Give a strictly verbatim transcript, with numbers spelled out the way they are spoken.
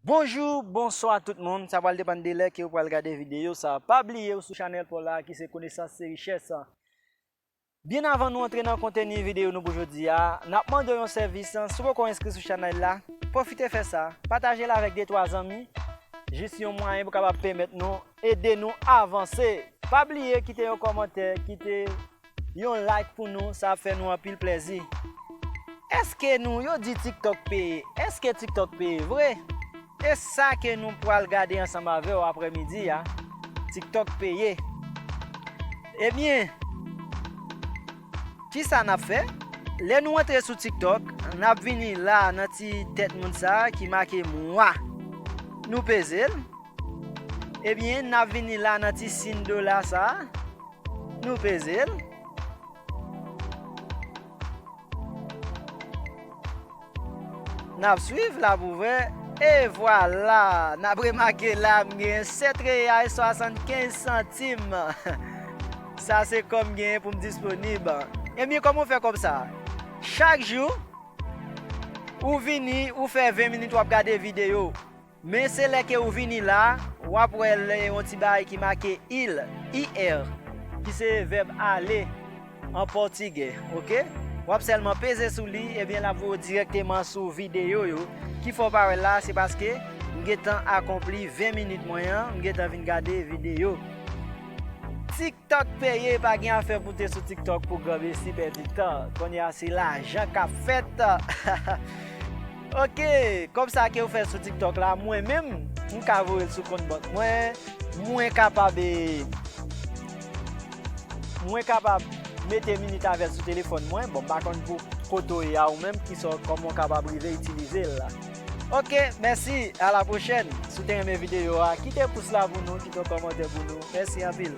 Bonjou, bonswa tout moun. Sa pral depann de lè ke ou pral gade videyo sa. Pa bliye ou sou chanèl pa w la ki se Konesans se Richès. Byen avan nou antre nan konteni videyo nou pou jodi a, n ap mande w yon sèvis. Si w poko enskri sou chanèl la, pwofite fè sa. Pataje l avèk de twa zanmi. Jis yon mwayen pou kapab pèmèt nou ede nou avanse. Pa bliye kite yon kòmantè, kite yon like pou nou, sa ap fè nou anpil plèzi. Èske nou, yo di TikTok peye, èske TikTok peye vre? E sa ke nou pral gade ansanm avè w aprèmidi a, TikTok peye. Ebyen, kisa n ap fè? Lè nou antre sou TikTok, n ap vini la nan ti tèt moun sa a ki make mwa. Nou peze l. Ebyen, n ap vini la nan ti siy dola sa a. Nou peze l. N ap swiv la pou wè. E vwala! N ap remake la, m gen sèt reyal swasannkenz santim. Sa se kòb m genyen pou m disponib. Ebyen, kòman w fè kòb sa? Chak jou, ou vini, ou fè ven minit w ap gade videyo. Men se lè ke ou vini la, w ap wè l yon ti bagay ki make il, I R, ki se vèb ale an pòtigè, oke? W ap sèlman peze sou li, ebyen l ap voye w dirèkteman sou videyo yo. Ki fè w pa wè l la, se paske m gentan akonpli ven minit mwen an, m gentan vin gade videyo. TikTok peye, pa gen afè pou te sou TikTok pou granmesi pèdi tan. Kounye a se lajan k ap fèt. Oke, kòb sa ke ou fè sou TikTok la, mwen menm, m ka voye l sou kont bank mwen, mwen kapab, e, mwen kapab mete minit avè l sou telefòn mwen. Bon, m pa konn pou kote w ye a ou menm, ki sa, kòman w kapab rive itilize l la. Oke, mèsi, a la pwochèn. Si w te renmen videyo a, kite pous la pou nou, kite yon kòmantè pou nou. Mèsi anpil.